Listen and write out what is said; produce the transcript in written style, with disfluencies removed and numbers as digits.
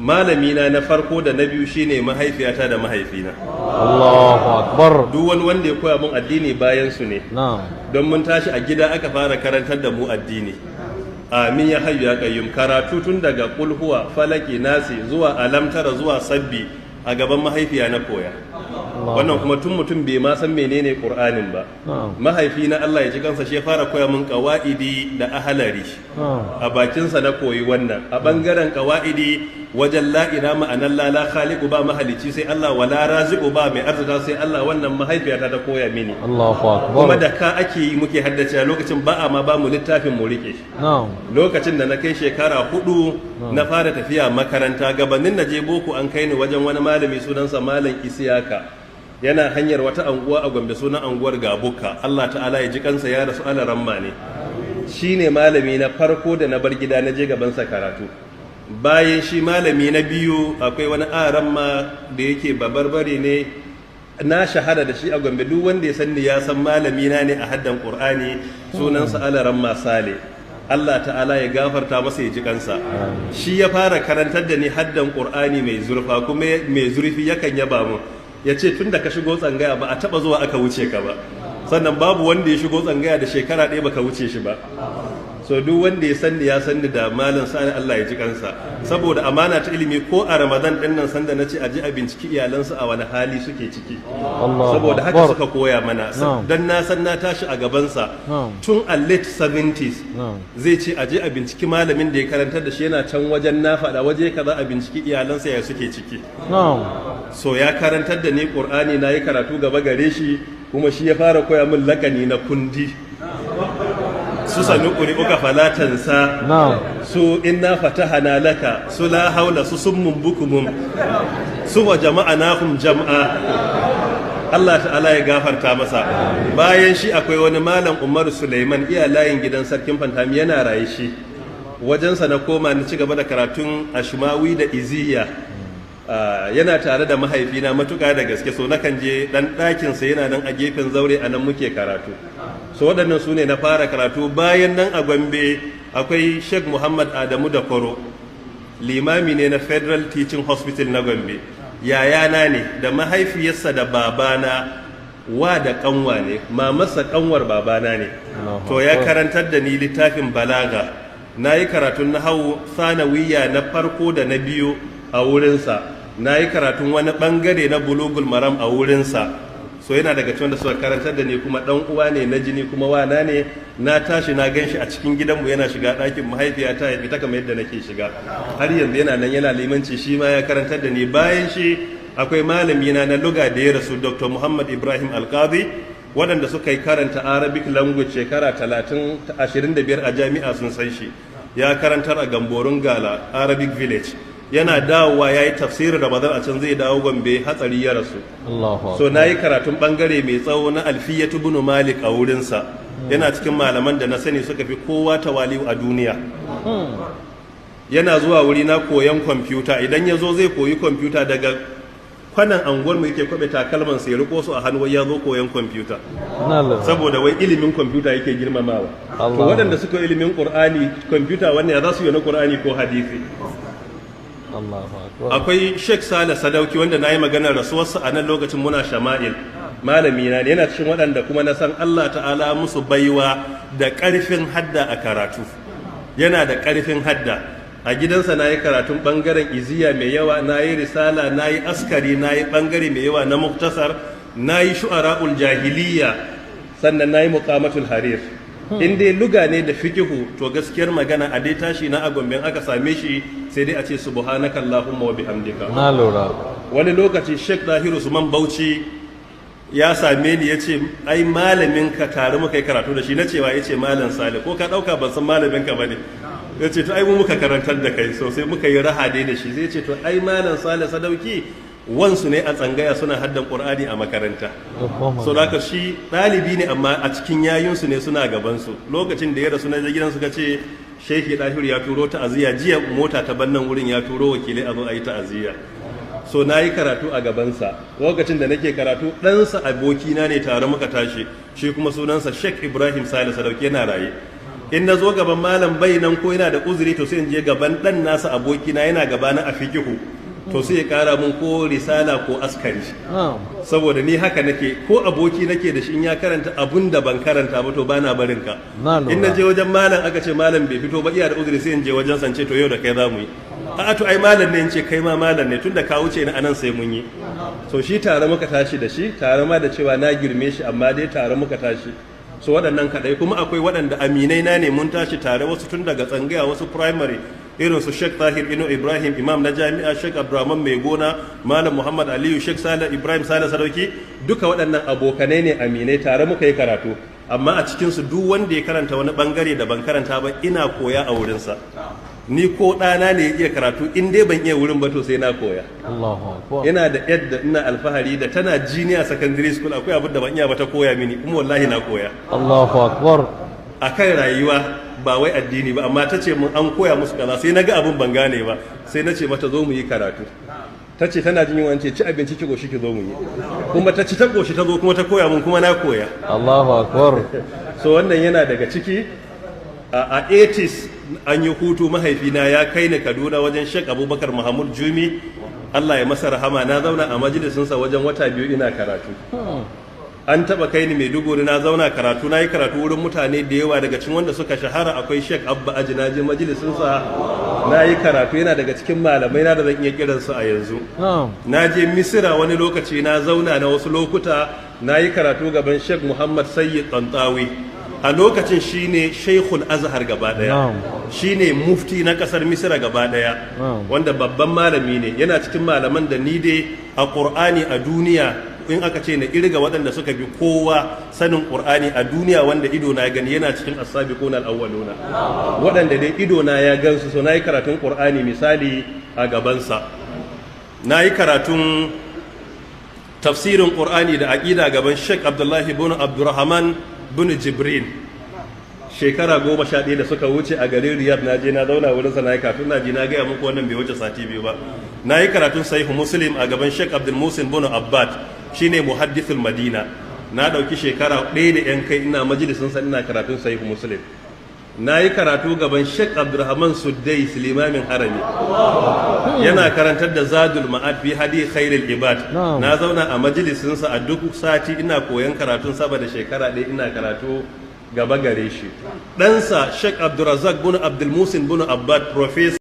Malamina na farko da na biyu shine mahaifiyata da mahaifina. Allahu akbar. Duk wani wanda ya koya mun addini bayan su ne. Don mun tashi a gida aka fara karantar da mu addini. Amin ya hayyu ya qayyum. Karatu tun daga kulhuwa, falaki, nasi zuwa alamtara zuwa sabbi, a gaban mahaifiya na koya. Wannan kuma tun mutum bai ma san menene Qur'anin ba. Mahaifina, Allah ya ji kansa, shi ya fara koya mun qawaidi da ahalari. A bakinsa na koyi wannan. A bangaren qawaidi, wajen la'ina ma'anar la, la khaliqu, ba mahalici sai Allah, wala raziqu, ba mai arzuta sai Allah, wannan mahaifiyata ta koya mini. Allahu akbar. Kuma da ka ake yi muke haddace a lokacin, ba a ma ba mu littafin mu rike. Lokacin da na kai shekara 4 na fara tafiya makaranta. Gabanin na je boko, an kai ni wajen wani malami sunansa Malam Isiyaka, yana hanyar wata anguwa a Gombe, sunan anguwar Gabuka. Allah ta'ala ya ji kansa, ya rasu, alaramma ne. Shine malami na farko da na bar gida na je gabansa karatu. Bayan shi, malami na biyu, akwai wani aramma da yake babarbare ne, na shahara da shi a Gombe, duk wanda ya san ni ya san malami na ne a haddan Qur'ani, sunansa Alaramma Sale. Allah ta'ala ya gafarta masa, ya ji kansa. Shi ya fara karantar da ni haddan Qur'ani mai zurfa kuma mai zurfi. Yakan yaba mu, ya ce tun da ka shigo tsangaya ba a taba zuwa aka wuce ka ba, sannan babu wanda ya shigo tsangaya da shekara 1 baka wuce shi ba. So duk wanda ya sanni ya sanni da Malam Sani, Allah ya ji kansa. Saboda amana ta ilimi, ko a Ramadan din nan sanda nace a ji a binciki iyalansu a wani hali suke ciki. Allahu Saboda haka akbar. suka koya mana. Dan na san na tashi a gabansa tun a late 70s. Zai ce a je a binciki malamin da ya karantar da shi, yana can wajen na faɗa waje kaza, a binciki iyalansa ya suke ciki. So ya karantar da ni Qur'ani, na yi karatu gaba gare shi, kuma shi ya fara koya min lakani na kundi, su sanu uka falatansa, su inna fatahana laka, su la haula, su summun bukumun, su wa jama'anahum jam'a. Allah ta'ala ya gafarta masa. Bayan shi akwai wani Malam Umar Suleiman, iya layin gidan Sarkin Fantami, yana raye shi. Wajensa na koma na ci gaba da karatun ashmawi da iziya. Yana tare da mahaifina matuƙa da gaske, so nakan je ɗan ɗakinsa, yana nan a gefen zaure, a nan muke karatu. So waɗannan su ne na fara karatu. Bayan nan a Gombe akwai Sheikh Muhammad Adamu da Koro, limami ne na Federal Teaching Hospital na Gombe. Yayana ne, da mahaifiyarsa da babana wa da kanwa ne, mamarsa kanwar babana ne. To ya karantar da ni littafin balaga. Na yi karatun nahawu sanawiya na farko da na biyu a wurinsa. Na yi karatun wani bangare na Bulugul Maram a wurinsa. So yana daga cikin da suka karantar da ni, kuma dan uwa ne na jini, kuma wana ne. Na tashi na gan shi a cikin gidanmu, yana shiga ɗakin mahaifiyata ya fita kamar yadda nake shiga. Har yanzu yana nan yana limanci. Shi ma ya karantar da ni. Bayan shi akwai malami na na luga da ya rasu, Dr. Muhammad Ibrahim Alkazi. Waɗanda suka yi karanta Arabic language shekara 30, 25 a jami'a sun san shi. Ya karantar a Gamborun Gala Arabic Village. Yana dawowa ya yi tafsirin Ramadan a can, zai dawo Gombe, hatsari, ya rasu. Allahu So na yi karatun bangare mai tsawo na Alfiyatu bin Malik a wurinsa. Yana cikin malaman da na sani suka fi kowa tawali'u a duniya. Yana zuwa wuri na koyan kwamfuta. Idan ya zo zai koyi kwamfuta, daga kwanan anguwar mu yake kwabe takalman sai riko su a hannu, wai ya zo koyan kwamfuta, saboda wai ilimin kwamfuta yake girmamawa. To Allah. waɗanda suka yi ilimin Qur'ani, kwamfuta, wannan ya za su yi na Qur'ani ko hadisi? Allahu akbar. Akwai Sheikh Sale Sadauki, wanda na yi maganar rasuwarsa a nan lokacin muna Shama'il. Malami na ne, yana cikin waɗanda kuma na san Allah ta'ala musu baiwa da ƙarfin hadda a karatu. Yana da ƙarfin hadda. A gidansa na yi karatun ɓangaren iziya mai yawa, na yi risala, na yi askari, na yi ɓangare mai yawa na muktasar, na yi shu'ara'ul jahiliya, sannan na yi muqamatul harir. In dai luga ne da fikihu, to gaskiyar magana a dai tashi na a Gombe aka same shi, sai dai a ce subhanaka allahumma wa bihamdika. Na lura. Wani lokaci Sheikh Dahiru Usman Bauchi ya same ni, ya ce ai malamin ka tare muka yi karatu da shi. Na cewa, ya ce Malam Sale, ko ka dauka ban san malamin ka bane? Ya ce to ai mu muka karantar da kai sosai, muka yi raha dai da shi. Zai ce to ai Malam Sale Sadauki wansu ne a tsangaya, suna haddan Qur'ani a makaranta. So da haka shi ɗalibi ne, amma a cikin yayunsu ne, suna gabansu. Lokacin da ya rasu na je gidan, suka ce Shehi Dahiru ya turo ta'aziyya. Jiya mota ta bannan wurin, ya turo wakilai a zo a yi ta'aziyya. So na yi karatu a gabansa. Lokacin da nake karatu, ɗansa abokina ne, tare muka tashi. Shi kuma sunansa Sheikh Ibrahim Sale Sadauki, yana raye. In na zo gaban malam bai nan ko yana da uzuri, to sai in je gaban dan nasa, abokina, yana gabana a fikihu, to sai ya kara mun ko risala ko askari. Saboda ni haka nake, ko aboki nake da shi, in ya karanta abun da ban karanta ba, to bana barin ka. In na je wajen malam, aka ce malam bai fito ba, iya da uzuri, sai in je wajen sance, to yau da kai za mu yi. A'a, to ai malam ne. In ce kai ma malam ne, tunda ka wuce ni anan, sai mun yi. So shi tare muka tashi da shi, tare ma da cewa na girme shi, amma dai tare muka tashi. So waɗannan kaɗai. Kuma akwai waɗanda aminai na ne, mun tashi tare, wasu tun daga tsangaya, wasu primary, irin su Sheikh Tahir Ino Ibrahim, imam na jami'a, Sheikh Abdurrahman Mai Gona, Malam Muhammad Aliyu, Sheikh Sale Ibrahim Sale Sadauki. Duka waɗannan abokanai ne, aminai, tare muka yi karatu. Amma a cikinsu duk wanda ya karanta wani bangare da ban karanta ba, ina koya a wurinsa. Ni ko ɗana ne ya iya karatu, in dai ban iya wurin ba, to sai na koya. Allahu akbar. Ina da yadda ina alfahari da tana junior secondary school, akwai abin da ban iya ba, ta koya mini, kuma wallahi na koya. Allahu akbar. Akan rayuwa, ba wai addini ba, amma ta ce mun an koya musu kaza, sai na ga abin ban gane ba, sai na ce mata zo mu yi karatu. Ta ce tana jin yunwa. Ce ci abinci ki goshi ki zo mu yi. Kuma ta ci ta goshi, ta zo kuma ta koya mun, kuma na koya. Allahu akbar. So wannan yana daga ciki. A 80s an yi hutu, mahaifina ya kai ni Kaduna wajen Sheikh Abubakar Mahmud Jumi, Allah ya masa rahama. Na zauna a majalisinsa wajen wata 2 ina karatu. An taba kai ni Maiduguri, na zauna karatu, na yi karatu wurin mutane da yawa. Daga cikin wanda suka shahara akwai Sheikh Abba Aji, na je majalisinsa na yi karatu, yana daga cikin malamai na da zan iya kiransu a yanzu. Na je Misira wani lokaci, na zauna na wasu lokuta, na yi karatu gaban Sheikh Muhammad Sayyid Tantawi, a lokacin shine Sheikhul Azhar gaba daya, shine mufti na kasar Misira gaba daya, wanda babban malami ne. Yana cikin malaman da ni dai a Qur'ani a duniya, in aka ce na irga waɗanda suka bi kowa sanin Qur'ani a duniya wanda ido na gani, yana cikin as-sabiquna al-awwaluna, waɗanda dai ido na ya gansu. So na yi karatun Qur'ani misali a gabansa. Na yi karatun tafsirin Qur'ani da aqida gaban Sheikh Abdullahi bin Abdurrahman bin Jibrin shekara 11 da suka wuce a garin Riyadh. Na je na zauna wurin sa na yi kafin na ji na gaya muku wannan bai wuce sati 2 ba. Na yi karatun Sahih Muslim a gaban Sheikh Abdul Musin bin Abbad, shine muhaddithul Madina. Na dauki shekara 1 da yan kai ina majalisin sa ina karatun Sahih Muslim. Na yi karatu gaban Sheikh Abdulrahman Suddais, limamin harami, yana karantar da Zadul Ma'ad fi hadi khairul ibad. Na zauna a majalisinsa a duk sati ina koyan karatun, sama da shekara 1 ina karatu gaba gare shi. Ɗansa Sheikh Abdulrazak bin Abdul Musin bin Abbad, professor.